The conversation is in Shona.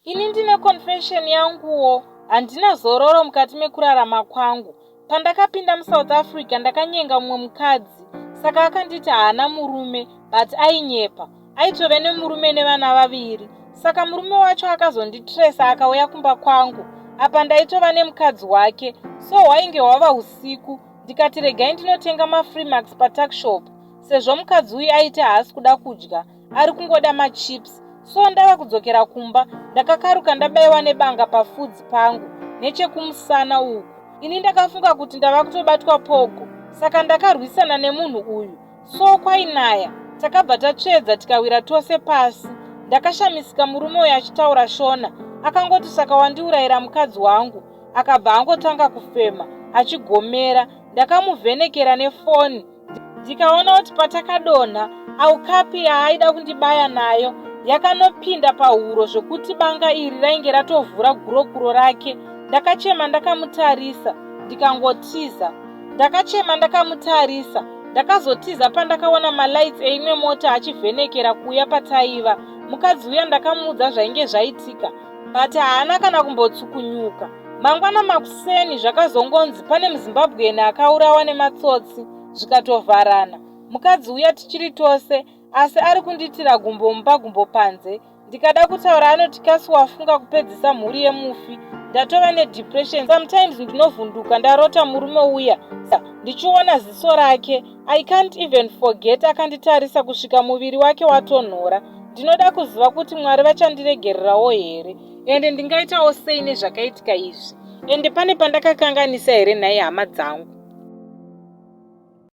Ini ndine confession yanguwo, handina zororo mukati mekurarama kwangu. Pandakapinda muSouth Africa ndakanyenga mumwe mukadzi, saka akanditi haana murume but ainyepa. Aitove nemurume nevana vaviri. Saka murume wacho akazonditresa akauya kumba kwangu. Apa ndaitova nemukadzi wake, so hwainge hwava usiku ndikati regai ndinotenga mafreemax patuckshop sezvo mukadzi uyu aiti haasi kuda kudya ari kungoda machips. So ndava kudzokera kumba ndakakaruka ndabaiwa nebanga pafudzi pangu nechekumusana uku. Ini ndakafunga kuti ndava kutobatwa pogo, saka ndakarwisana nemunhu uyu. So kwainaya, takabva tatsvedza tikawira tose pasi. Ndakashamisika murume uyu achitaura Shona, akangoti saka wandiurayira mukadzi wangu. Akabva angotanga kufema achigomera. Ndakamuvhenekera nefoni ndikaona kuti patakadonha aukapi yaaida kundibaya nayo yakanopinda pahuro zvekuti banga iri rainge ratovhura gurokuro rake. Ndakachema ndakamutarisa ndikangotiza. Ndakachema ndakamutarisa. Ndakazotiza pandakaona malights eimwe mota achivhenekera kuuya pataiva. Mukadzi uya ndakamuudza zvainge zvaitika but haana kana kumbotsukunyuka. Mangwana makuseni zvakazongonzi pane muZimbabwean akaurawa nematsotsi zvikatovharana. Mukadzi uya tichiri tose asi ari kundiitira gumbo mumba gumbo panze. Ndikada kutaura anoti kasi wafunga kupedzisa mhuri yemufi. Ndatova nedepression, sometimes ndinovhunduka ndarota murume uya ndichiona ziso rake. I can't even forget akanditarisa kusvika muviri wake watonhora. Ndinoda kuziva kuti Mwari vachandiregererawo here, ende ndingaitawo sei nezvakaitika izvi, ende pane pandakakanganisa here nhai hama dzangu?